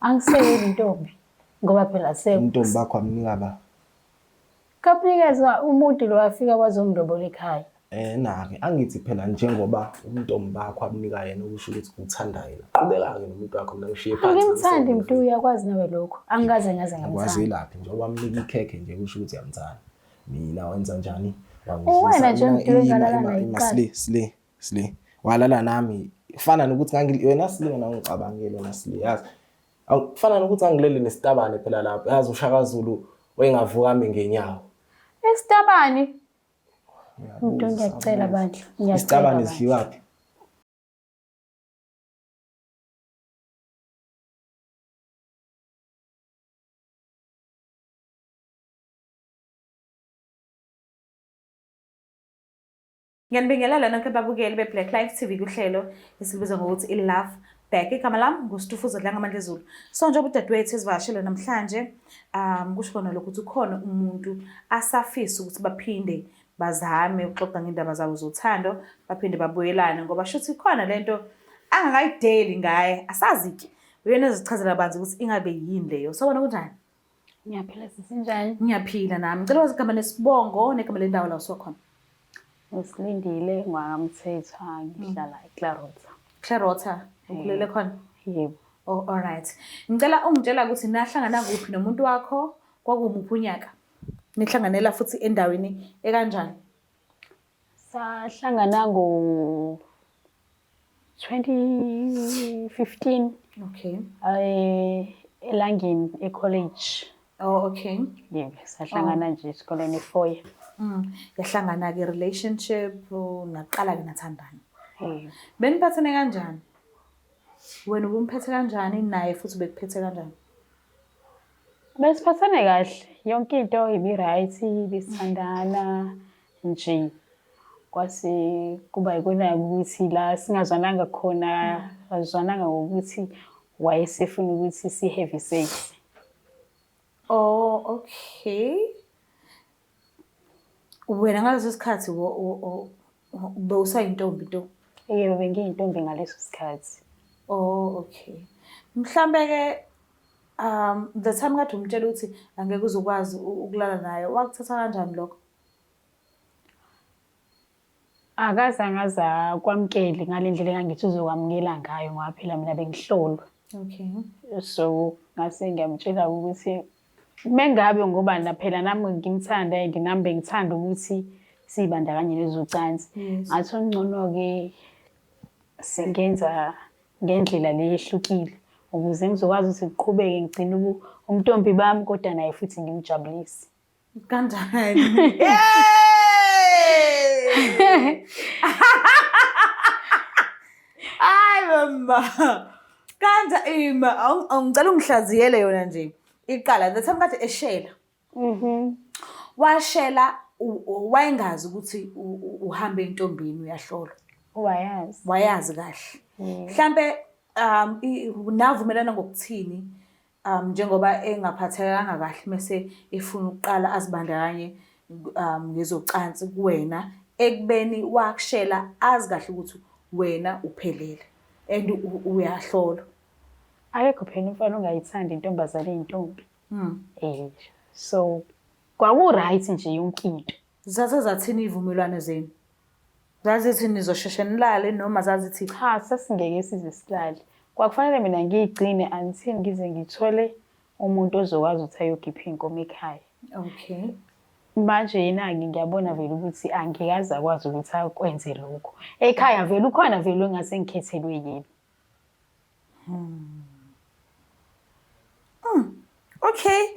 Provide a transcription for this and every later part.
Angiseyeni intombi ngoba phela se Intombi bakho amnika ba? Kabunikeza umuntu lo afika kwazongilobola ekhaya. Eh nake angithi phela njengoba umntombi bakho abunika yena okusho ukuthi uthanda yena. Qhubeka-ke nomuntu wakho mina ngishiye phansi. Angimthandi mntu uyakwazi nawe lokho. Angikaze ngaze ngamthanda. Kwazelaphi njengoba amnika ikhekhe nje kusho ukuthi uyamthanda. Mina wenza njani? Uwena nje mntu engalala naye kuqala. Sli sli sli. Walala nami. Kufana nokuthi ngangi wena sli wena ungicabangile wena sli yazi. Kufana nokuthi ngangilele nesitabane phela lapho. Yazi uShaka Zulu wayengavuka ame ngenyawo. Isitabane? Mntu ngiyacela bandla. Ngiyacela. Isitabane sidliwaphi? Ngiyanibingelela nonke babukeli be-Black Life TV kuhlelo esilibiza ngokuthi i-Love Back. Igama lami nguStufuza Dlangamandla Zulu. So njengoba udadewethu esivakashele namhlanje, kusho kona lokhu ukuthi ukhona umuntu asafisa ukuthi baphinde bazame ukuxoxa ngendaba zabo zothando, baphinde babuyelane ngoba shuthi khona lento angakayideli ngaye, asazi-ke. Uyena ozochazela kabanzi ukuthi ingabe yini leyo. Sawubona kunjani? Ngiyaphila sisi njani? Ngiyaphila nami. Ngicela wazi igama nesibongo negama lendawo la usuka khona. Ngisilindile ngwakamthethwa ngihlala eClarota. Clarota, ukhulele khona? Yebo. Oh, all right. Ngicela ungitshela ukuthi nahlangana kuphi nomuntu wakho, kwakuwumuphi unyaka? Nihlanganela futhi endaweni ekanjani? Sahlangana ngo 2015. Okay. Eh elangeni ecollege. Oh okay. Yebo, sahlangana nje esikoleni eFoya. Yahlangana ke relationship naqala ke nathandana. Yebo. Beniphathene kanjani? Wena ubumphethe kanjani naye futhi ubekuphethe kanjani? Besiphathane kahle, yonke into ibi-right, besithandana nje. Kwase kuba yikona-ke ukuthi la singazwananga khona, asizwananga ngokuthi wayesefuna ukuthi si-have sex. Oh, okay. Wena ngaleso sikhathi bewusayintombi nto? Yebo, bengiyintombi ngaleso sikhathi. Oh, okay. Mhlambe-ke the time kade umtshela ukuthi angeke uze ukwazi ukulala naye, wakuthatha kanjani lokho? Akaze angaze akwamukele ngale ndlela engangithi uzokwamukela ngayo ngoba phela mina bengihlolwa. Okay. So ngase ngiyamtshela ukuthi mengabe ngoba na phela nami ngimthanda and nami bengithanda ukuthi siyibandakanye nezocansi. Ngathi okungcono-ke singenza ngendlela le ehlukile ukuze ngizokwazi ukuthi ngiqhubeke ngigcine ubuntombi bami kodwa naye futhi ngimjabulise. Kanjani? Hayi mama. Kanja ima ngicela ungihlaziyele yona nje. Iqala the time kade eshela. Washela wayengazi ukuthi uhambe entombini uyahlolwa. Wayazi. Wayazi kahle. Mhlambe navumelana ngokuthini njengoba engaphathekanga kahle mese efuna ukuqala azibandakanye ngezocansi kuwena ekubeni wakushela azi kahle ukuthi wena uphelele and uyahlolwa. Akekho phela umfana ongayithandi intombazane eyintombi. So kwaku-right nje yonke into. Zaze zathini iy'vumelwano zenu? Zazithi nizosheshe nilale noma zazithi? Cha, sasingeke size silale. Kwakufanele mina ngiyigcine until ngize ngithole umuntu ozokwazi ukuthi ayokhipha iy'nkomo ekhaya. Okay. Manje yena-ke ngiyabona vele ukuthi angikaze akwazi ukuthi akwenze lokho. Ekhaya vele ukhona vele engase ngikhethelwe yena. Okay.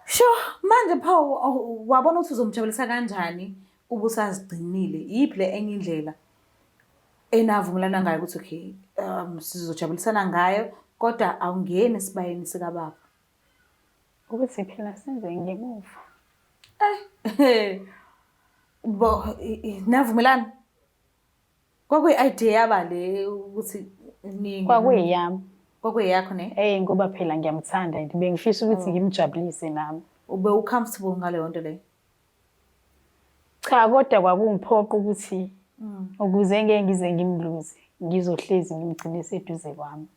Sure, manje pho wabona ukuthi uzomjabulisa kanjani ubusazigcinile? Iyiphi le enye indlela enavumelana ngayo ukuthi okay, sizojabulisana ngayo kodwa awungeni esibayeni sikababa? Ukuthi phela senze ngemuva. Eh. Bo navumelana? Kwakuyi-idea yaba le ukuthi ningi. Kwakuyeyami. Kwakuyeyakho ne? Eh ngoba phela ngiyamthanda and bengifisa ukuthi ngimjabulise nami. Ube u-comfortable ngaleyo nto leyo? Cha kodwa kwakungiphoqa ukuthi ukuze ngeke ngize ngimluze ngizohlezi ngimgcine seduze kwami.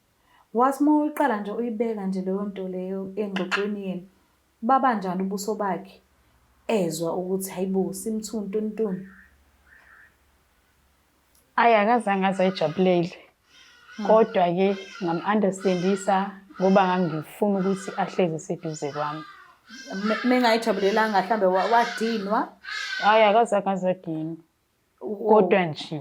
Wathi uma uyiqala nje uyibeka nje leyo nto leyo engxoxweni yenu, babanjani ubuso bakhe ezwa ukuthi hayibo simthuntuntuni? Ayi akazange aze ayijabulele. Kodwa-ke ngam-understandisa ngoba ngangifuna ukuthi ahlezi eseduze kwami. Mengayijabulelanga mhlambe wadinwa? Hhayi akazange aze adinwe. Kodwa nje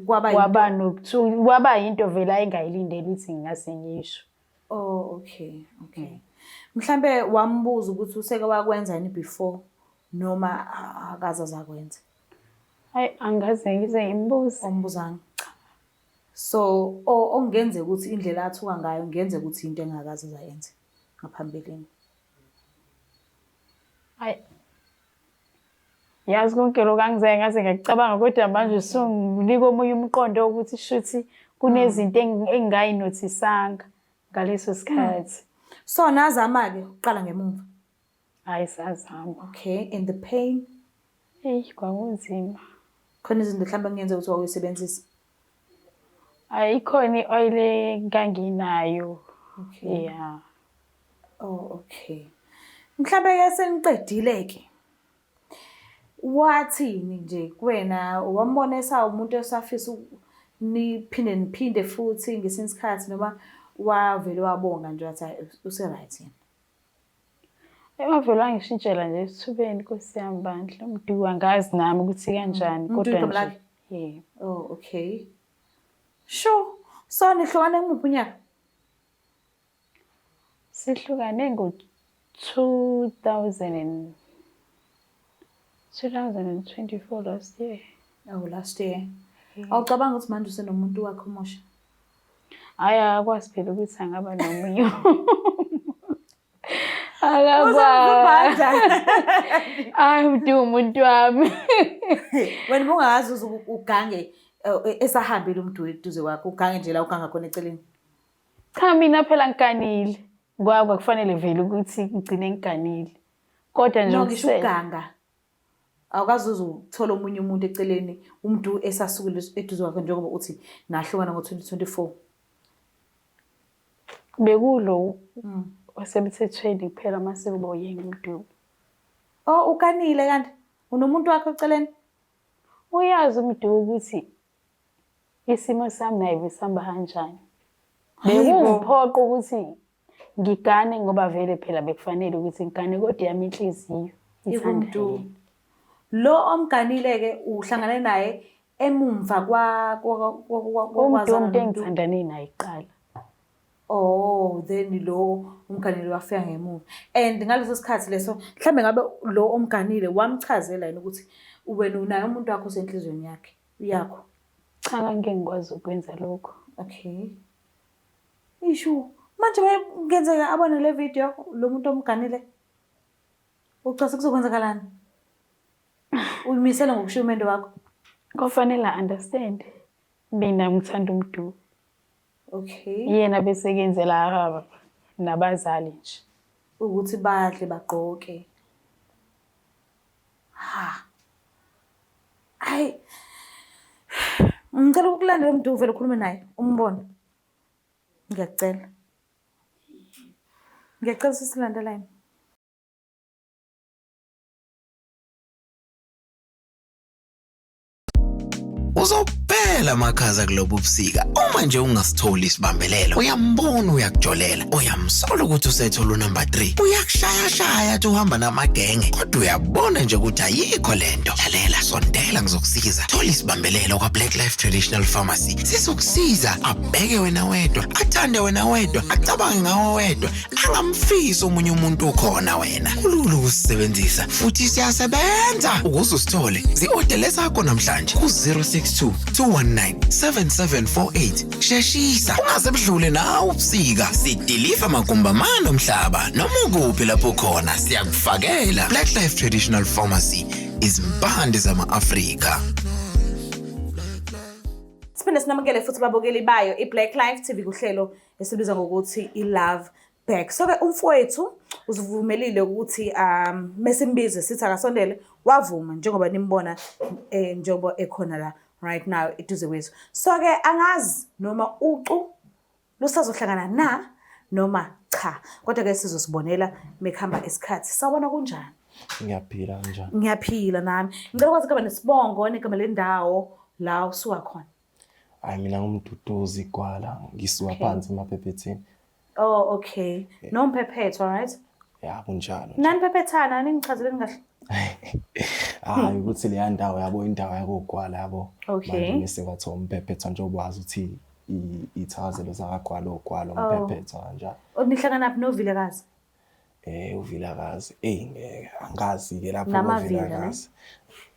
kwaba kwaba nokuthu kwaba yinto vele ayengayilindele ukuthi ngingase ngisho. Oh okay, okay. Mhlambe wambuza ukuthi useke wakwenza yini before noma akaze azakwenza? Hayi angaze ngize ngimbuze. Awumbuzanga? Cha. So okungenzeka ukuthi indlela athuka ngayo kungenzeka ukuthi into engakaze azayenze ngaphambilini. Hayi Yazi konke lokhu angizange ngaze ngakucabanga kodwa manje usunginika omunye umqondo wokuthi shuthi kunezinto engingayinothisanga ngaleso sikhathi. So nazama-ke ukuqala ngemuva? Hhayi sazama. Okay, and the pain? Eyi kwakunzima. Khona izinto mhlawumbe okungenzeka ukuthi wawuyisebenzisa? Hhayi ikhona i-oil enganginayo. Okay. Yeah. Oh, okay. Mhlambe-ke seniqedile-ke. Wathini nje kuwena wambona esawumuntu esafisa niphinde niphinde futhi ngesinye isikhathi noma wavele wabonga nje wathi hhayi use-right yena? Wavele wangishintshela nje esithubeni Nkosi yami bandla. Umdu angazi nami ukuthi kanjani Umdu kodwa igama nje. lakhe? Yebo. Oh, okay. Sure. So nihlukane kumuphi unyaka? Sihlukane ngo-2000 2024 last year. Oh, last year. Awucabanga ukuthi manje usenomuntu wakhe omusha? Hhayi akakwazi phela ukuthi angaba nomunye. Akakwazi. Hayi mdu umuntu wami. Wena ubungazi uze ugange esahambile umuntu eduze kwakho, ugange nje la uganga khona eceleni. Cha mina phela ngiganile. Ngoba kwakufanele vele ukuthi ngigcine ngiganile. Kodwa nje No, ngisho uganga. Awukaze uze uthole omunye umuntu eceleni, umuntu esasukile eduze kwakhe njengoba uthi nahlukana ngo-2024. Bekulo osemthethweni kuphela mase kuba uyena uMduku. Oh, uganile kanti? Unomuntu wakhe eceleni? Uyazi uMduku ukuthi isimo sami naye besihamba kanjani. Bekungiphoqa ukuthi ngigane ngoba vele phela bekufanele ukuthi ngigane kodwa yami inhliziyo ithanda yena. Lo omganile-ke uhlangane naye emumva umuntu umuntu engithandane naye kuqala. Oh, then lo umganile wafika ngemuva. And ngaleso sikhathi leso, mhlambe ngabe lo omganile wamchazela yini ukuthi wena unaye umuntu wakho osenhliziyweni yakhe, yakho? Cha, ngeke ngikwazi ukwenza lokho. Okay. Ishu, manje kungenzeka abone le video lo muntu omganile. Ucasa kuzokwenzakalani? Uyimisele ngokushiya umendo wakho? Kofanele understand. Mina ngithanda uMdu. Okay. Yena bese kenzela nabazali nje. Ukuthi badle bagqoke. Ha. Hayi. Ngicela ukukulandela uMdu uvele ukhulume naye, umbone. Ngiyacela. Ngiyacela sisilandela yini. Uzophela amakhaza kulobu busika uma nje ungasitholi isibambelelo. Uyambona uyakujolela, uyamsola ukuthi usethola unumber 3. Uyakushayashaya athi uhamba namagenge, kodwa uyabona nje ukuthi ayikho lento. Lalela, sondela ngizokusiza. Thola isibambelelo kwa-Black Life Traditional Pharmacy. Sizokusiza abheke wena wedwa, athande wena wedwa, acabange ngawe wedwa, angamfisi omunye umuntu ukhona wena. Kulula ukusisebenzisa futhi siyasebenza. Ukuze usithole, zi-odele sakho namhlanje ku-062 219 7748. Sheshisa, ungaze budlule nawe ubusika. Sidiliva magumbi amane omhlaba noma ukuphi lapho khona siyakufakela. Black Life Traditional Pharmacy, izimpande zama-Afrika. Siphinde sinamukele futhi babukeli bayo i-Black Life TV kuhlelo esibiza ngokuthi i-Love Back. So-ke umfowethu uzivumelile ukuthi um mesimbize sithi akasondele wavuma njengoba nimbona eh, njengoba ekhona la right now eduze kwethu. So-ke angazi noma ucu Lusazohlangana na noma cha? Kodwa ke sizosibonela mekuhamba isikhathi. Sawubona kunjani? Ngiyaphila kanjani? Ngiyaphila nami. Ngicela ukwazi igama nesibongo negama lendawo la usuka khona. Hayi mina ngumduduzi Gwala, ngisuka phansi emaphephethini. Oh okay. Nomphephetho right? Ya kunjalo. Naniphephethana ningichazeleni kahle. Hayi ukuthi leya ndawo yabo indawo yakogwala yabo. Okay. Manje bese kwathiwa umphephetho njengoba wazi ukuthi iy'thakazelo zakagwala ogwala umphephetho kanjalo. Oh, Nihlanganaphi noVilakazi? Eh uVilakazi, eyi ngeke angazi-ke lapho Namavila, ne? koVilakazi.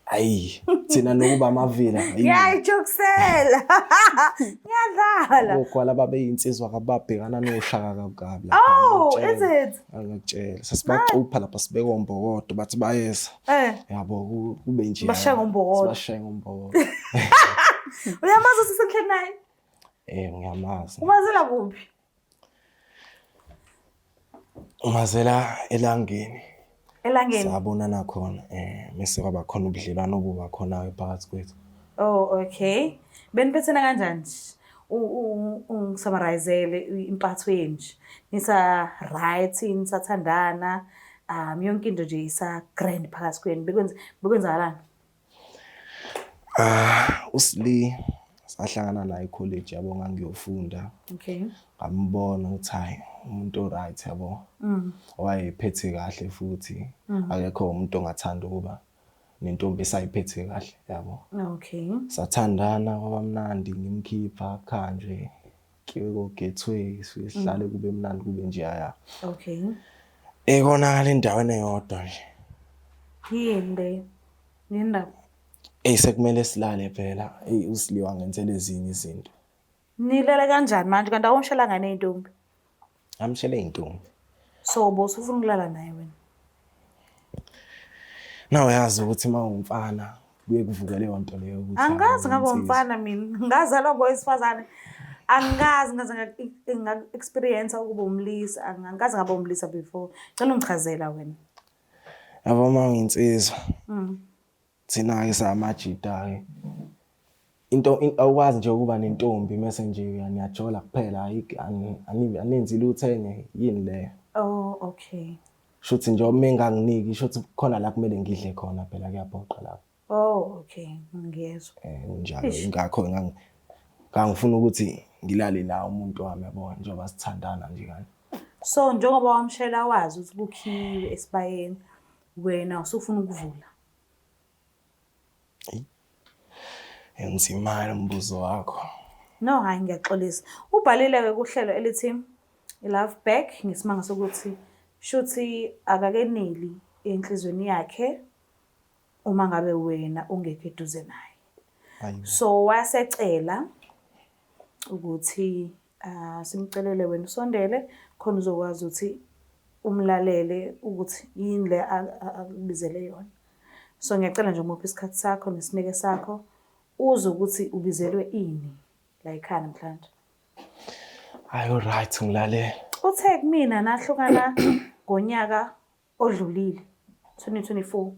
Ayi thina nokuba amavila. ayi. Ngiyayijokisela. Ngiyadlala. Ogwala babeyinsizwa kababhekana noshaka kabi kabi lapha. Oh, ngiyakutshela. is it? Angikutshela. Sasibacupha lapha sibeke ombokodo bathi bayeza. Eh. Yabo kube nje. Bashaye ngombokodo. Sibashaye ngombokodo. Uyamazi usisenhle naye? Eh ngiyamazi. Umazela kuphi? Umazela elangeni. Elangeni. Sabonana khona mese kwaba khona ubudlelwano obuba khona phakathi kwethu. Oh, okay. Beniphethene kanjani nje? Ungisummarizele impatho yenu nje. Nisa right, nisathandana. Yonke into nje isa grand phakathi kwenu. Bekwenza bekwenzakalani? Ah, uSli sahlangana naye ecollege yabo ngangiyofunda. Okay. Ngambona ukuthi hayi umuntu oright yabo. Wayephethe kahle futhi akekho umuntu ongathanda ukuba nentombi esayiphethe kahle yabo. Okay. Sathandana kwaba mnandi ngimkhipha kanje kiwe ko Gateway sifike sihlale kube mnandi kube nje ya. Okay. Ekonakala endaweni eyodwa nje. Yini leyo? Yini ndaba? Ey sekumele silale phela. Ey uSli wangenzela ezinye izinto. Nilele kanjani manje kanti awumshelanga ney'ntombi? Amshele intombi. So bosufuna ukulala naye wena? Nawe yazi ukuthi uma ungumfana kuye kuvuke leyo nto leyo ukuthi Angikaze ngaba insizwa. umfana mina, ngazalwa ngowesifazane. Angikaze ngaze nga-experience ukuba umlisa, angikaze ngaba umlisa before. Cela ungichazela wena. Yabo uma uyinsizwa. Thina-ke samajita-ke. Into awukwazi nje ukuba nentombi mese nje niyajola kuphela ayikho anenzi lutho enye yini leyo. Oh, okay. Shuthi nje uma enganginiki shuthi kukhona la kumele ngidle khona phela kuyaphoqa lapho. Oh, okay. Ngiyezwa. Kunjalo ingakho ngangifuna ukuthi ngilale la umuntu wami yabo njengoba sithandana nje kanje. So njengoba wamshela wazi ukuthi kukhiwe esibayeni wena usufuna ukuvula. Enzima lo mbuzo wakho. No, hayi ngiyaxolisa. Ubhalile-ke kuhlelo elithi i-Love Back ngesimanga sokuthi shuthi akakeneli enhlizweni yakhe uma ngabe wena ungekho eduze naye. So wasecela ukuthi simcelele wena usondele khona uzokwazi ukuthi umlalele ukuthi yini le akubizele yona. So ngiyacela nje umuphe isikhathi sakho nesineke sakho uzwe ukuthi ubizelwe ini la ekhaya namhlanje. Hayi right ngilalela. Uthe kumina nahlukana ngonyaka odlulile 2024.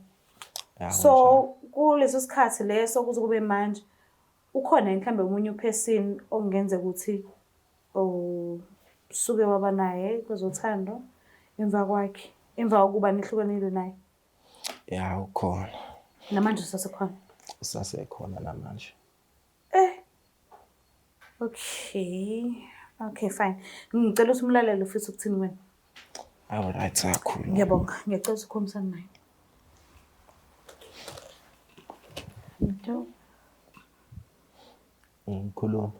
So kuleso sikhathi leso kuze kube manje ukhona mhlambe omunye uperson okungenzeka ukuthi usuke waba naye kwezothando emva kwakhe emva kokuba nihlukanile naye. Ya ukhona. Namanje usasekhona? Usasekhona namanje. Okay. Okay fine. Ngicela ukuthi umlalele ufisa ukuthini wena. All right kakhulu. Ngiyabonga. Ngiyacela ukuthi ukhulumisane naye. Mdu, Ngikhuluma.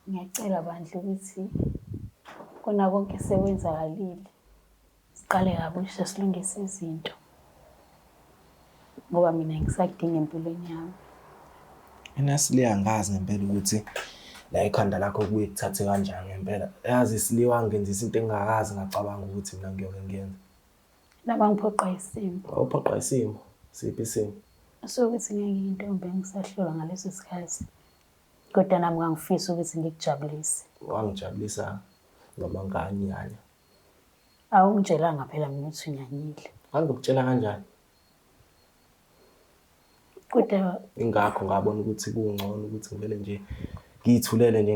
ngiyacela bandla ukuthi kona konke sekwenzakalile siqale kabusha silungise izinto ngoba mina ngisakudinga empilweni yami. Mina Sli angazi ngempela ukuthi la ikhanda lakho kubuye kuthathe kanjani ngempela. Yazi Sli wangenzisa into engingakaze ngacabanga ukuthi mina ngiyoke ngiyenze. Naba ngiphoqwa isimo. Awuphoqwa isimo. Siphi isimo? Sokuthi ngangiyintombi engisahlolwa ngaleso sikhathi. Kodwa nami ngangifisa ukuthi ngikujabulise. Wangijabulisa noma nganyanya. Awungitshelanga phela mina ukuthi unyanyile. Ngangikutshela kanjani? Kodwa Ingakho ngabona ukuthi kungcono ukuthi ngivele nje Ngiyithulele nje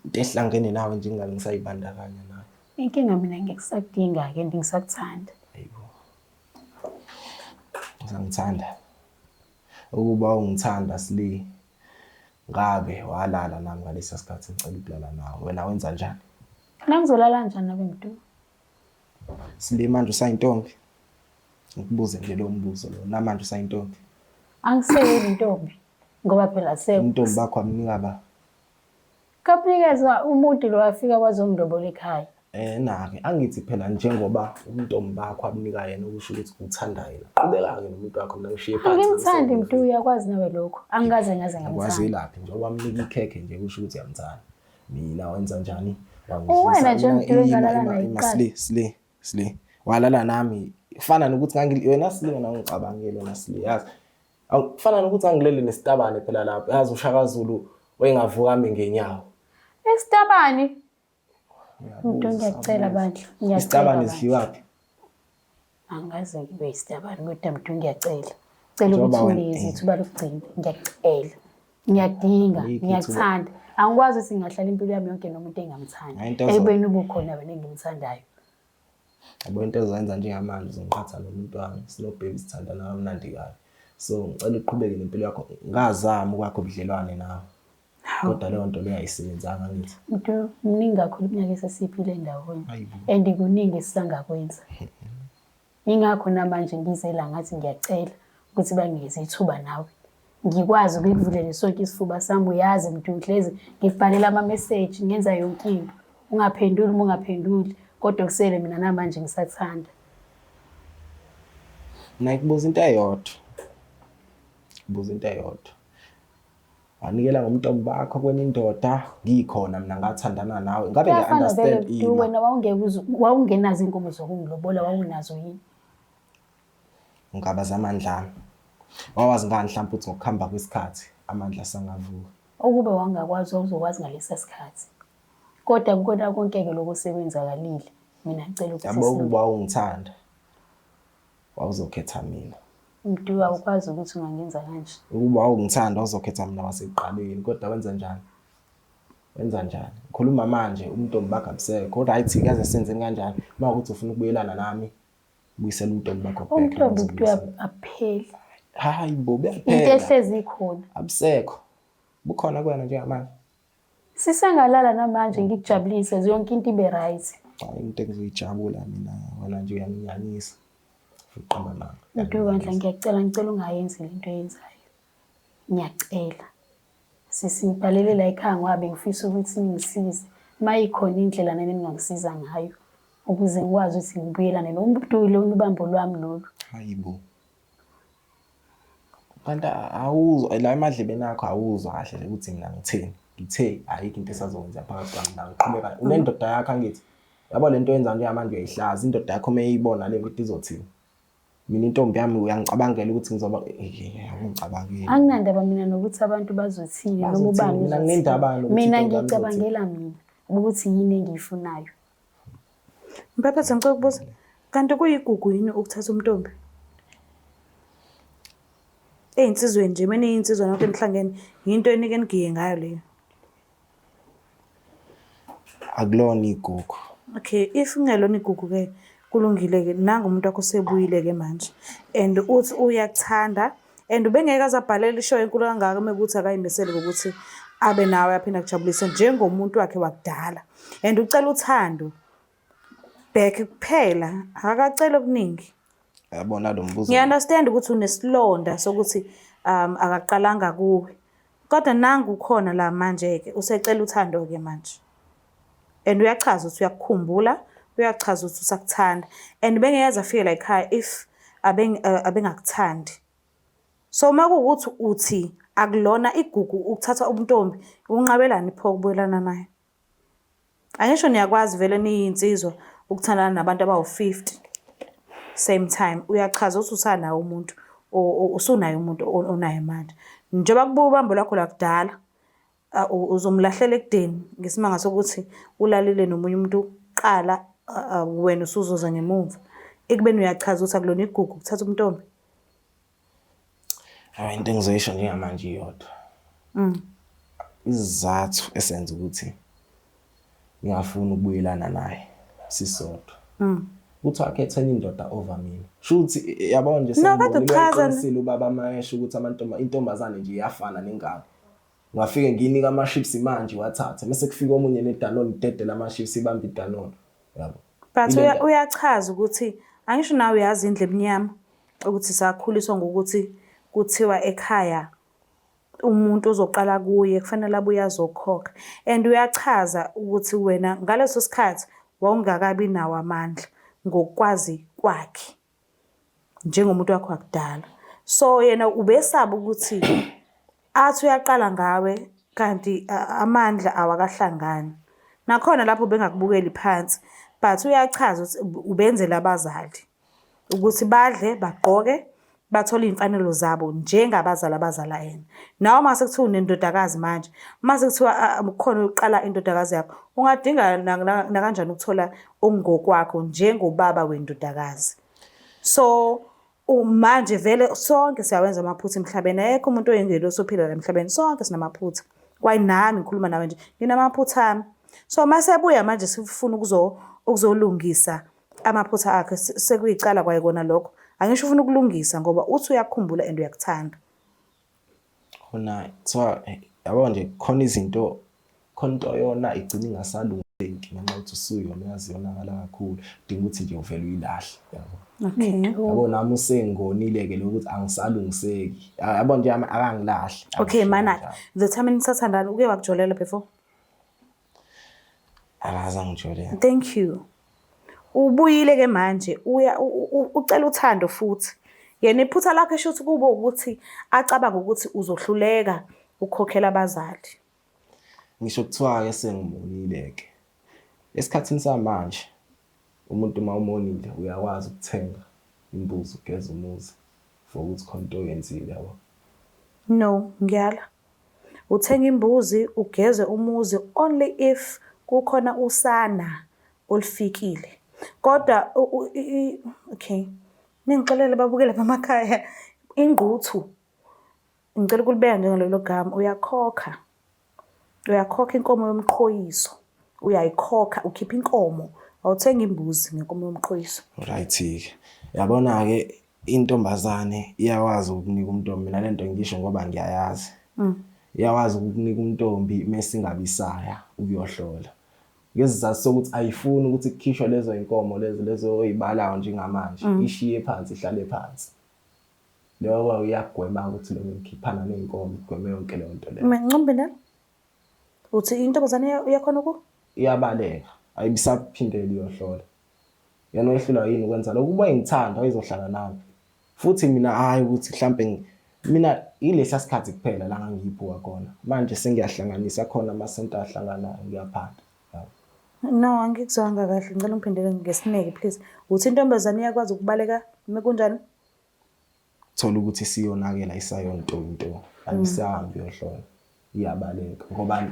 into ehlangene nawe nje ngingabe ngisayibandakanya nawe. Inkinga mina ngikusakudinga-ke and ngisakuthanda. Hayibo. Usangithanda. Ukuba ungithanda Sli ngabe walala nami ngalesa sikhathi ngicela ukulala nawe. Wena wenza njani? Nangizolala kanjani nawe Mdu? Sli manje usayintombi? Ngikubuze nje lo mbuzo lo. Namanje usayintombi? Angiseyona intombi ngoba phela se Intombi bakho amnika ba? Kabunikeza umuntu lo wafika wazongilobola ekhaya. Eh nake angithi phela njengoba umntombi bakho abunika yena okusho ukuthi uthanda yena. Qhubeka-ke nomuntu wakho mina ngishiye phansi. Angimthandi Mdu uyakwazi nawe lokho. Angikaze ngaze ngamthanda. Kwazelaphi njengoba amnika ikhekhe nje kusho ukuthi uyamthanda. Mina wenza njani? Uwena nje Mdu engalala naye kuqala. Sli sli sli. Walala nami kufana nokuthi ngangi wena Sli wena ungicabangele wena Sli yazi. Kufana nokuthi ngangilele nesitabane phela lapho. Yazi uShaka Zulu wayengavuka ame ngenyawo. Isitabane? Mdu ngiyacela bandla. Ngiyacela. Isitabane sidliwaphi? Angikaze ngibe isitabane kodwa Mdu ngiyacela. Cela ukuthi unginikeze ithuba lokugcina. Ngiyacela. Ngiyakudinga, ngiyakuthanda. Angikwazi ukuthi ngingahlala impilo yami yonke nomuntu engingamthandi. Ekubeni ubukhona wena engimthandayo. Yabo into ezoyenza njengamanje uzongiqhatha nomuntu wami sinobhebi sithandana kamnandi kabi. So ngicela uqhubeke nempilo yakho. Ngazama ukwakha ubudlelwane nawe. Kodwa leyo nto leyo ayisebenzanga angithi. Mdu, mningi kakhulu iminyaka esesiyiphile ndawonye. And kuningi esisangakwenza. Yingakho namanje ngize la ngathi ngiyacela ukuthi banginikeze ithuba nawe. Ngikwazi ukukuvulele sonke isifuba sami uyazi Mdu ngihlezi ngikubhalela ama-message ngenza yonke into. Ungaphenduli uma ungaphenduli kodwa kusele mina namanje ngisathanda. Mina ngikubuza into eyodwa. Ngikubuza into eyodwa. Wanikela ngomntombi bakho kwenye indoda ngikhona mina ngathandana nawe. Ngabe ngiya Kuyafana vele understand Mdu ima. wena wawungeke uze wawungenazo inkomo zokungilobola wawunazo yini? Ngigabaza amandla ami. Wawazi ngani mhlawumbe ukuthi ngokuhamba kwesikhathi amandla asangavuka. Ukube wangakwazi wawuzokwazi ngalesa sikhathi. Kodwa kukona konke-ke lokho osekwenzakalile mina ngicela ukuthi Yabo ukuba wawungithanda wawuzokhetha mina. Mdu awukwazi ukuthi ungangenza kanje. Ukuba wawungithanda wawuzokhetha mina kwasekuqaleni kodwa wenza njani? Wenza njani? Ngikhuluma manje umntombi bakho abusekho. Right kuyaze senzeni kanjani? Uma ukuthi ufuna ukubuyelana nami buyisela umntombi bakho back. Umntombi kuthiwa abupheli. Hayi bo Into buyaphela. ehlezi ikhona. Abusekho. Bukhona kuwena njengamanje. Sisengalala namanje ngikujabulise yonke into ibe right. Hayi into engizoyijabula mina wena nje uyanginyanyisa. Uqamba amanga. Mdu bandla ngiyacela ngicela ungayenzi lento oyenzayo. Ngiyacela. Sisi ngibhalele la ekhaya ngoba bengifisa ukuthi ningisize. Uma ikhona indlela nani eningangisiza ngayo ukuze ngikwazi ukuthi ngibuyelane noMdu lolu ubambo lwami lolu. Hayi bo. Kanti awuzwa la emadlebeni akho awuzwa kahle nje ukuthi mina ngitheni. Ngithe ayikho into esazokwenza phakathi kwami nawe. Qhubeka. Unendoda yakho angithi. Yabo lento oyenza njengamanje uyayihlaza. Indoda yakho uma eyibona le nto izothini? Mina intombi yami uyangicabangela ukuthi ngizoba awungicabangeli. Anginandaba mina nokuthi abantu bazothini noma Bazothini? ubani Mina uzothini. nginendaba nokuthi Mina intombi yami izothini. ngicabangela mina ukuthi yini engiyifunayo. Mpephethe ngicela ukubuza, kanti kuyigugu yini ukuthatha umntombi? Ey'nsizweni nje, uma niyinsizwa nonke nihlangene, yinto enike nigiye ngayo leyo. Akulona igugu. Okay, if kungelona igugu-ke kulungile-ke nangu umuntu wakho usebuyile-ke manje and uthi uyakuthanda and ubengeke aze abhalele ishow enkulu kangaka uma kuwukuthi akayimisele ngokuthi abe nawe aphinde akujabulise njengomuntu wakhe wakudala and ucela uthando back kuphela akaceli okuningi. Yabona lo mbuzo. Ngiya-understand ukuthi unesilonda sokuthi um akaqalanga kuwe kodwa nangu ukhona la manje-ke usecela uthando-ke manje and uyachaza ukuthi uyakukhumbula uyachaza ukuthi usakuthanda and bengeke aze afike la ekhaya if abengakuthandi so uma kuwukuthi uthi akulona igugu ukuthatha ubuntombi unqabelani pho ukubuyelana naye angisho niyakwazi vele niyinsizwa ukuthandana nabantu abawu-50 same time uyachaza ukuthi usanawo umuntu usunaye umuntu onaye manje njengoba kubuya ubambo lwakho lakudala uzomlahlela ekudeni ngesimanga sokuthi ulalile nomunye umuntu kuqala wena usuzoza ngemumva ekubeni uyachaza ukuthi akulona igugu ukuthatha umntombi. Hayi into engizoyisho njengamanje iyodwa. Isizathu esenza ukuthi ngingafuni ukubuyelana naye sisodwa. Ukuthi wakhetha enye indoda over mina. Shuthi yabo nje No, kade sengibonile uchaza uyaqinisile ubaba mayesho ukuthi amantomba intombazane nje iyafana nengane. Ngafike ngiyinika ama-chips manje wathatha mase kufika omunye neDanone idedela ama-chips ibambe iDanone. Yabo. But Ile uyachaza ukuthi angisho nawe uyazi indlu emnyama ukuthi sakhuliswa ngokuthi kuthiwa ekhaya umuntu ozoqala kuye kufanele abuye azokhokha and uyachaza ukuthi wena ngaleso sikhathi wawungakabi nawo amandla ngokwazi kwakhe njengomuntu wakho wakudala. So yena ubesaba ukuthi athi uyaqala ngawe kanti amandla awakahlangani. Nakhona lapho ubengakubukeli phansi but uyachaza ukuthi ubenzela abazali ukuthi badle, bagqoke, bathole iy'mfanelo zabo njengabazali abazala yena. Nawe uma sekuthiwa unendodakazi manje, uma sekuthiwa kukhona oqala indodakazi yakho, ungadinga nakanjani ukuthola okungokwakho njengobaba wendodakazi. So manje vele sonke siyawenza amaphutha emhlabeni, akekho umuntu oyingelosi ophila la emhlabeni, sonke sinamaphutha. Kwayinami ngikhuluma nawe nje, nginamaphutha ami. So uma sebuya manje sifuna ukuzolungisa amaphutha akhe sekuyicala kwayikona lokho. Angisho ufuna ukulungisa ngoba uthi uyakukhumbula and uyakuthanda. Khona kuthiwa yabo nje khona izinto khona into yona igcina ingasalungiseki ngenxa yokuthi usuyona uyazi yonakala kakhulu udinga ukuthi nje uvele uyilahle yabo. Okay. Yabo nami usengonile-ke lokuthi angisalungiseki yabo nje akangilahli. Okay mana the time nisathandana uke wakujolela before? Akaze angijolele. Thank you. Ubuyile ke manje uya ucela uthando futhi. Yena iphutha lakhe shuthi kubo ukuthi acabanga ukuthi uzohluleka ukukhokhela abazali. Ngisho kuthiwa-ke sengimonile-ke. Esikhathini samanje umuntu uma umonile uyakwazi ukuthenga imbuzi ugeze umuzi for ukuthi khona into oyenzile yabo. No, ngiyala. Uthenga imbuzi ugeze umuzi only if kukhona usana olufikile. Kodwa okay, ningixolele babukele bamakhaya, ingquthu ngicela ukulibeka njengalelo gama, uyakhokha. Uyakhokha inkomo yomqhoyiso, uyayikhokha ukhipha inkomo, awuthengi imbuzi ngenkomo yomqhoyiso. Right-ke. Yabona-ke intombazane iyakwazi ukukunika umntombi, mina lento ngisho ngoba ngiyayazi. Iyakwazi ukukunika umntombi mese ingabe isaya ukuyohlola. Ngesizathu sokuthi ayifuni ukuthi kukhishwe lezo y'nkomo lezo lezo oy'balayo njengamanje, ishiye phansi ihlale phansi. Lokho iyakugwema ukuthi lokhu nikhiphana ney'nkomo, igweme yonke leyo nto leyo. Ncumbi nalo. Uthi intombazane iyakhona uku? Iyabaleka, ayibisaphindela iyohlola. Yena wehlulwa yini ukwenza lokho? Ukuba engithanda wayezohlala nami. Futhi mina hhayi ukuthi mhlampe mina ilesiya sikhathi kuphela la ngangiyibhuka khona. Manje sengiyahlanganisa khona amasenti ahlanganayo ngiyaphanda. Yabo. No, angikuzwanga kahle. Ngicela ungiphindele ngesineke please. Uthi intombazane iyakwazi ukubaleka uma kunjani? Thola ukuthi isiyonakela isayonto ayisahambi iyohlola iyabaleka ngoba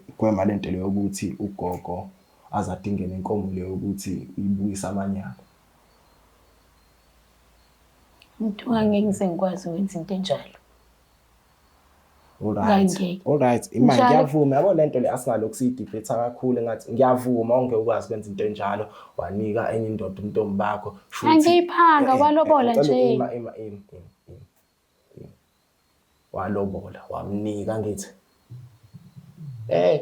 igwema lento leyo yokuthi ugogo aze adinge nenkomo leyo yokuthi ibuyise amanyala. Mntu angeke ngize ngikwazi ukwenza into enjalo. Alright. Ngangeke. Alright, imali Njalo. ngiyavuma yabo lento le asingalokhu siyidebate kakhulu ngathi ngiyavuma ongeke ukwazi ukwenza into enjalo wanika enye indoda umntombi bakho shuthi Angiyiphanga, walobola ngicela nje. Ima ima ima ima ima. ima. Walobola wamnika ngithi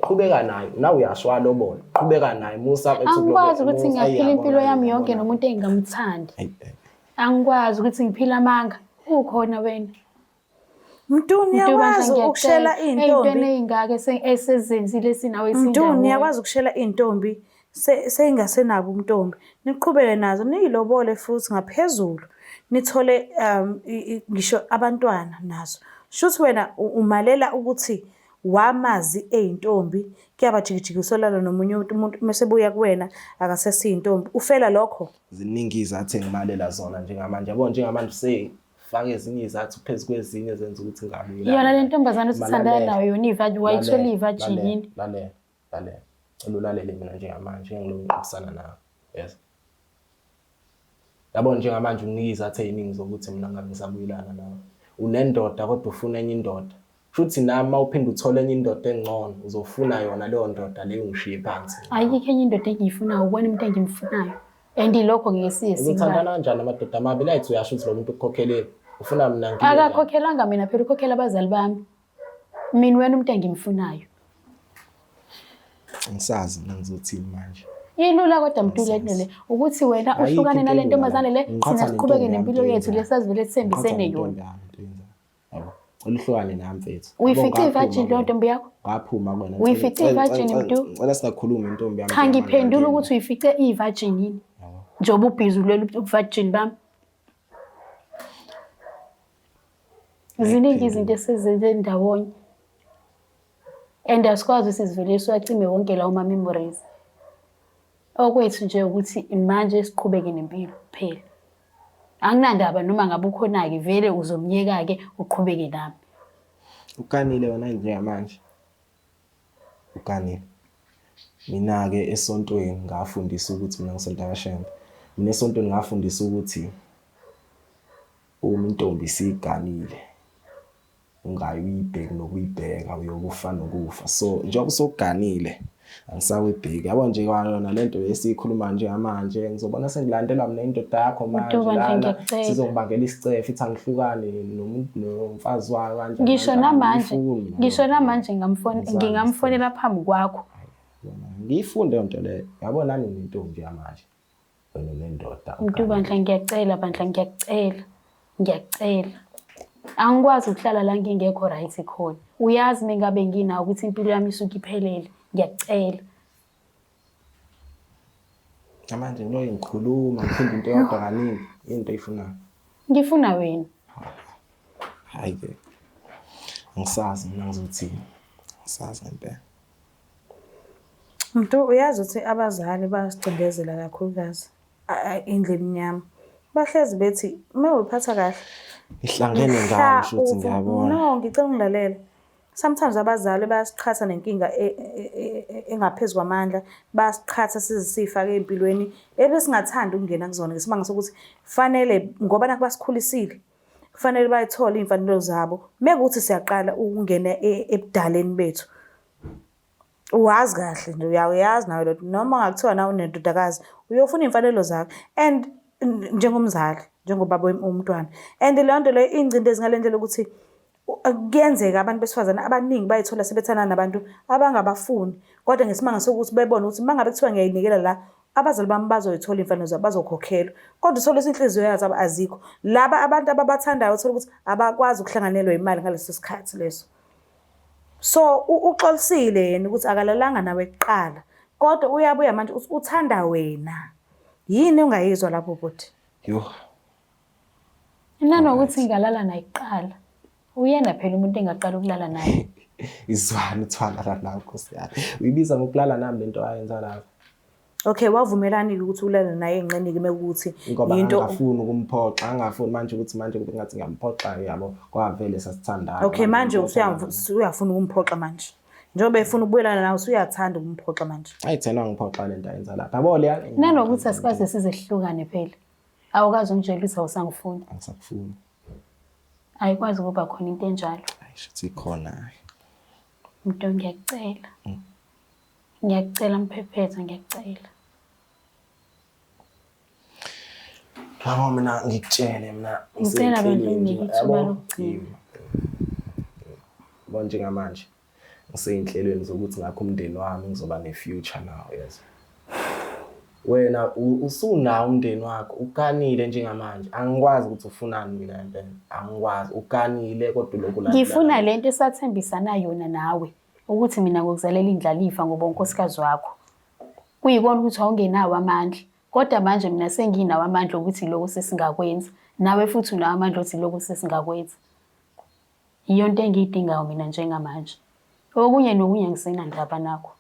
qhubeka naye nawe uyasho walobola qhubeka naye musa ethi Angikwazi ukuthi musa, ngingaphila ayi, impilo yabona, yami yonke yabona. nomuntu engingamthandi. Ayi, ayi. Angikwazi ukuthi ngiphile amanga. Ukhona wena. Mntuni Mntu bandla uyakwazi ukushela ngiyacela. iy'ntombi. Ey'ntweni ey'ngaka esezenzile sinawe Mntuni esindawonye. uyakwazi ukushela iy'ntombi seyingasenabo ubuntombi. Niqhubeke nazo niy'lobole futhi ngaphezulu nithole ngisho abantwana nazo. Shuthi wena umalela ukuthi wamazi eyintombi kuyabajikijiki usolala nomunye umuntu mese buya kuwena akasesiyintombi. Ufela lokho? Ziningi izathu engimalela zona njengamanje. Yabo njengamanje usefaka ezinye izathu phezu kwezinye zenza ukuthi ngingabuyelani Yona le naye. ntombazane osithandana Malalela, nayo yona wayithola lalela, i-virgin lalela, yini? lalela, lalela. Cela ulalele mina njengamanje ngilokhu ngiqophisana nawe. Yes. Yabo njengamanje unginika izathu ey'ningi zokuthi mina ngabe ngisabuyelana nawe. Unendoda kodwa ufuna enye indoda. Shuthi nami uma uphinde uthole enye indoda engcono uzofuna yona leyo ndoda leyo ungishiye phansi. Ayikho enye indoda engiyifunayo, uwena umuntu engimfunayo. And lokho ngeke siye sikubale. Uzothandana kanjani amadoda amabili ayithi uyasho ukuthi lo muntu ukhokheleni. Ufuna mina ngibe njani? Akakhokhelanga mina phela ukhokhela abazali bami. Mina wena umuntu engimfunayo. Angisazi mina ngizothini manje. Ilula kodwa Mdu le nto le ukuthi wena Ayikho uhlukane into nale elula ntombazane la. le Ngiqhatha thina siqhubeke nentombi yami nempilo into yethu eyenzayo. le sazivele Ngiqhatha sithembisene nentombi yona. yami into eyenzayo. Yabo. Cela uhlukane nami mfethu. Uyifice Yabo, i-virgin ngaphuma leyo ntombi yakho? Ngaphuma kuwena. Uyifice i-virgin, Mdu? Ngicela singakhulumi intombi yami. Cha ngiphendula ukuthi uyifice i-virgin yini? Njengoba ubhizi ulwela ubu-virgin bami. Ziningi izinto esizenze ndawonye. And asikwazi ukuthi sivele siwacime wonke lawo ma-memories. Okwethu nje ukuthi manje siqhubeke nempilo kuphela. Anginandaba noma ngabe ukhona-ke vele uzomyeka-ke uqhubeke nami. Uganile wena njengamanje. Uganile. Mina-ke esontweni ngafundisa ukuthi mina ngisonta kaShembe. Mina esontweni ngafundisa ukuthi uma intombi isiganile ungayi uyibheki nokuyibheka uyokufa nokufa. So njengoba usuganile angisakuyibheki. Yabo nje kwayona le nto esiyikhuluma njengamanje ngizobona sengilandelwa mina indoda yakho manje Mdu bandla, lana ngiyacela. sizongibangela isicefe ithi angihlukane nomuntu nomfazi wayo kanjani Ngisho kanjani. namanje, Angiyifuni mina ngisho leyo nto. namanje ngingamfone Angizange ngingamfonela phambi kwakho. Ngiyifunde leyo nto leyo. Yabo nami nginentombi yamanje. Wena unendoda. Mdu bandla ngiyacela bandla ngiyakucela. Ngiyakucela. Angikwazi ukuhlala la ngingekho right khona. Uyazi mengabe nginawo ukuthi impilo yami isuke iphelele. Ngiyakucela. Namanje ngilokhu ngikhuluma ngiphinde into eyodwa kaningi. Into oyifunayo. Ngifuna wena. Hayi ke. Angisazi mina ngizothini. Angisazi ngempela. Mdu, uyazi ukuthi abazali bayasicindezela kakhulukazi indlu emnyama. Bahlezi bethi uma uyiphatha kahle Ihlangene mhla ngami shuthi ngiyabona. No, ngicela ungilalele. Sometimes abazali bayasiqhatha nenkinga engaphezu kwamandla, bayasiqhatha size siy'fake ey'mpilweni ebesingathandi ukungena kuzona ngesimanga sokuthi fanele ngoba nakhu basikhulisile, kufanele bay'thole iy'mfanelo zabo. Mekuwukuthi siyaqala ukungena ebudaleni bethu, Uwazi kahle nje uyayazi nawe lento noma ngakuthiwa nawe unendodakazi uyofuna iy'mfanelo zakho and njengomzali njengobaba womntwana and leyo nto leyo ingcindezi ngale ndlela ukuthi kuyenzeka abantu besifazane abaningi bayithola sebethandana nabantu abangabafuni kodwa ngesimanga sokuthi bebone ukuthi uma ngabe kuthiwa ngiyayinikela la abazali bami bazoyithola iy'mfanelo zabo bazokhokhelwa kodwa uthole ukuthi inhliziyo yazo azikho laba abantu ababathandayo uthole ukuthi abakwazi ukuhlanganelwa imali ngaleso sikhathi leso. So uxolisile yena ukuthi akalalanga nawe kuqala kodwa uyabuya manje uthi uthanda wena. Yini ongayizwa lapho bhuti? Yho. Nanokuthi ngalala naye kuqala. Uyena phela umuntu engaqala ukulala naye. Izwani uthi walala nawe Nkosi yami. Uyibiza ngokulala nami lento ayenza lapho. Okay, wavumelani-ke ukuthi ulale naye engxenye-ke mekuwukuthi Ngoba yinto ngangafuni ukumphoxa, ngangafuni manje ukuthi manje kube ngathi ngiyamphoxa yabo. Kwavele sasithandana. Okay, manje ngemphoxa usuyafuna ukumphoxa manje. Njengoba efuna ukubuyelana nawe usuyathanda ukumphoxa manje. Ayi thena ngiphoxa lento ayenza lapha. Yabo leya. Nanokuthi asikwazi size sihlukane phela. Awukazi ungitshela ukuthi awusangifuni. Angisakufuni. Ayikwazi ukuba khona into enjalo. Ayi shuthi ikhona. Mntu ngiyakucela. Ngiyakucela Mphephetha, ngiyakucela. Yabo mina ngikutshele mina Ngicela bandla ngiseyihlelweni unginike nje, ithuba yabo? lokugcina. Yabo njengamanje ngiseyinhlelweni zokuthi ngakho umndeni wami ngizoba ne-future nawo yes. Wena usunawo umndeni wakho uganile njengamanje angikwazi ukuthi ufunani mina ngempela angikwazi uganile kodwa lokhu Ngifuna lento esathembisana yona nawe. Ukuthi mina ngokuzalela indlalifa ngoba unkosikazi wakho. Kuyikona ukuthi wawungenawo amandla. Kodwa manje mina senginawo amandla okuthi lokhu sesingakwenza. Nawe futhi unawo amandla okuthi lokhu sesingakwenza. Yiyo nto engiyidingayo mina njengamanje. Okunye nokunye angisenandaba nakho.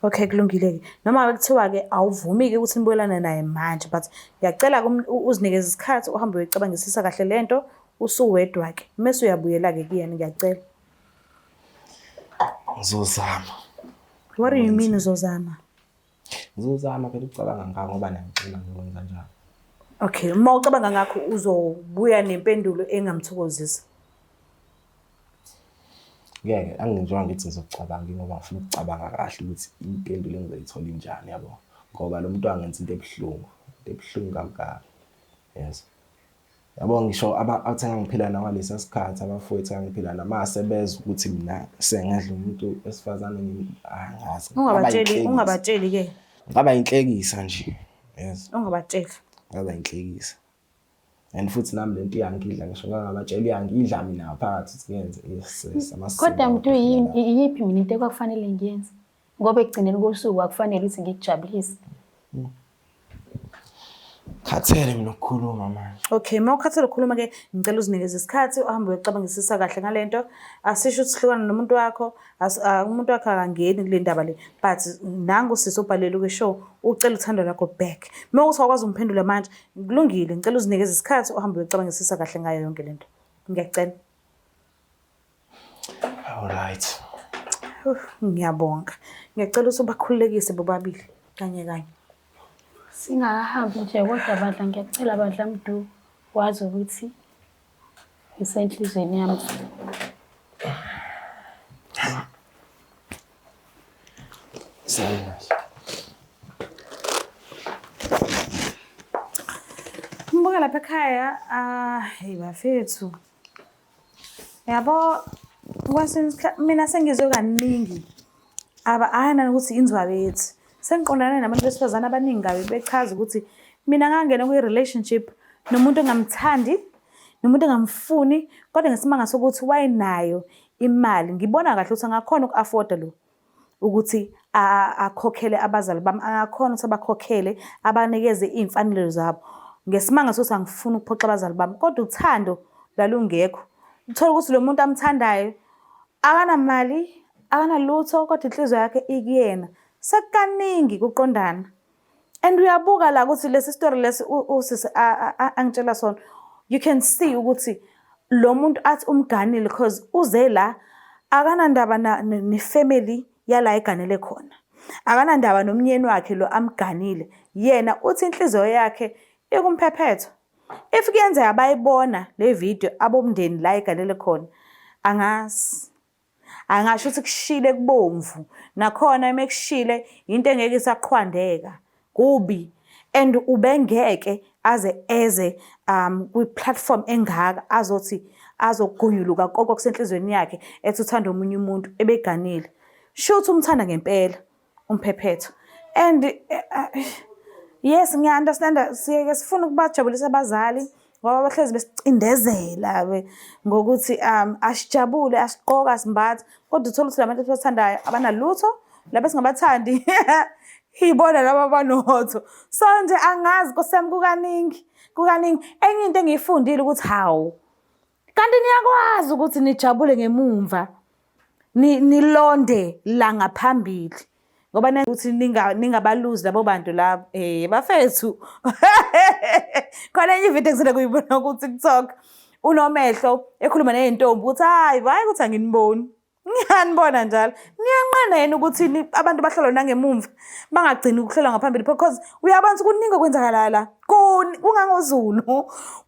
Okay, kulungile-ke. Noma kuthiwa-ke awuvumi-ke ukuthi nibuyelane naye manje but ngiyacela-ke uzinikeze isikhathi uhambe uyoyicabangisisa kahle le nto usuwedwa-ke. Mese uyabuyela-ke kuyena ngiyacela. Ngizozama. What do you mean uzozama? Ngizozama phela ukucabanga ngako ngoba niyangicela ngizokwenza njalo. Okay, uma ucabanga ngakho uzobuya nempendulo engamthokozisa. Ngeke anginjengoba ngithi ngizokucabanga ngoba ngifuna ukucabanga kahle ukuthi impendulo engizoyithola injani yabo. Ngoba lo muntu wangenza into ebuhlungu, into ebuhlungu kabi. Yes. Yabo ngisho abathe ngangiphila nawo ngalesiya sikhathi abafowethu engangiphila nabo mase bezwa ukuthi mina sengedla umuntu wesifazane angazi. Ungabatsheli, ungabatsheli ke. Ngaba inhlekisa nje. Yes. Ungabatsheli. Ngaba inhlekisa. And futhi nami lento iyangidla ngisho ngangabatshela iyangidla mina phakathi ukuthi ngenze yes yes amasiko. Kodwa mntu yini iyiphi mina into ekwakufanele ngiyenze? Ngoba ekugcineni kosuku akufanele ukuthi ngikujabulise. Khathele mina ukukhuluma manje. Okay, uma ukhathele ukukhuluma ke ngicela uzinikeze isikhathi uhambe uyocabangisisa kahle ngalento. Asisho ukuthi hlukana nomuntu wakho, umuntu wakho akangeni kule ndaba le. But nangu sisi obhalele kwi-show ucela uthando lwakho back. Uma ukuthi awukwazi umphendula manje, kulungile, ngicela uzinikeze isikhathi uhambe uyocabangisisa kahle ngayo yonke lento. Ngiyacela. Alright. Ngiyabonga. Ngiyacela ukuthi ubakhululekise bobabili kanye kanye. Singakahambi nje kodwa bandla ngiyacela bandla Mdu wazi ukuthi isenhlizweni yami. Siyabonga. Mbuka lapha ekhaya, ah, hey bafethu. Yabo kwesinye isikhathi mina sengizwe kaningi aba hhayi nanokuthi inzwabethi. Sengiqondane nabantu besifazane abaningi kabi bechaza ukuthi mina ngangena kwi-relationship nomuntu engamthandi, nomuntu engamfuni, kodwa ngesimanga sokuthi wayenayo imali. Ngibona kahle ukuthi angakhona uku-afoda lo. Ukuthi akhokhele abazali bami, angakhona ukuthi abakhokhele, abanikeze iy'mfanelo zabo. Ngesimanga sokuthi angifuni ukuphoxa abazali bami, kodwa uthando lalungekho. Uthole ukuthi lo muntu amthandayo akanamali, akanalutho, kodwa inhliziyo yakhe ikuyena. Sekukaningi kuqondana. And uyabuka la ukuthi lesi story lesi usisi angitshela sona, you can see ukuthi lo muntu athi umganile because uze la akanandaba ne-family yala eganele khona. Akanandaba nomnyeni wakhe lo amganile. Yena uthi inhliziyo yakhe ikumphephetho. If kuyenzeka bayibona le video abomndeni la eganele khona, angazi. Angasho ukuthi kushile kubomvu. Nakhona uma kushile into engeke isaqhwandeka. Kubi. And ubengeke aze eze kwi-platform engaka azothi azogonyuluka konke okusenhlizweni yakhe ethi uthanda omunye umuntu ebeganile. Shuthi umthanda ngempela umphephetho. And yes, ngiya-understand-a siyeke sifune ukubajabulisa abazali ngoba bahlezi besicindezela ngokuthi asijabule, asigqoke, asimbathe, kodwa uthole ukuthi la bantu esibathandayo abanalutho, laba esingabathandi ibona laba abanotho. So nje angazi Nkosi yami kukaningi, kukaningi. Enye into engiyifundile ukuthi hawu, kanti niyakwazi ukuthi nijabule ngemumva, nilonde la ngaphambili. Ngoba nenza ukuthi ningabaluzi labo bantu labo. Bafethu. Khona enye ividiyo engisanda kuyibona ku-TikTok. Unomehlo ekhuluma ney'ntombi ukuthi hhayi, hhayi ukuthi anginiboni. Ngiyanibona njalo. Niyanqena yini ukuthi abantu bahlolwe nangemumva, bangagcini ukuhlolwa ngaphambili because uyabona ukuthi kuningi okwenzakalayo la. Kungangozulu.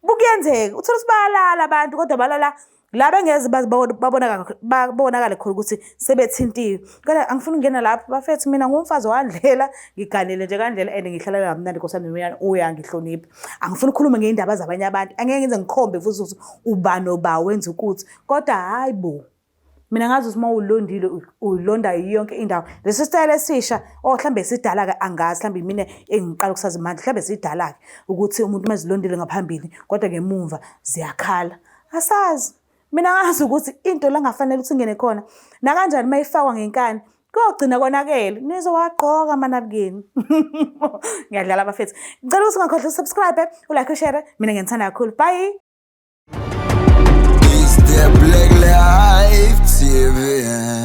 Kuyenzeka. Uthole ukuthi bayalala abantu kodwa balala la bengeze baze babonakale khona ukuthi sebethintiwe. Kodwa angifuni ukungena lapho bafethu, mina ngumfazi wandlela, ngiganele nje kandlela and ngihlala kamnandi Nkosi yami, mina uyangihlonipha. Angifuni ukukhuluma ngey'ndaba zabanye abantu, angeke ngize ngikhombe futhi ukuthi uba noba wenza ukuthi, kodwa hhayi bo. Mina ngazi ukuthi uma ulondile uyilonda yonke indawo. Lesi sitayela esisha or mhlambe sidala-ke angazi, mhlambe imina engiqala ukusazi manje, mhlambe sidala-ke ukuthi umuntu uma ezilondile ngaphambili kodwa ngemumva ziyakhala. Asazi. Mina ngazi ukuthi into la ngafanele ukuthi ingene khona nakanjani uma ifakwa ngenkani kuyogcina konakele. Nizowagqoka amanabukeni. Ngiyadlala bafethu. Ngicela ukuthi ungakhohlwa usubscribe, ulike, ushare. Mina ngiyanithanda kakhulu. Bye. It's the Black Life TV.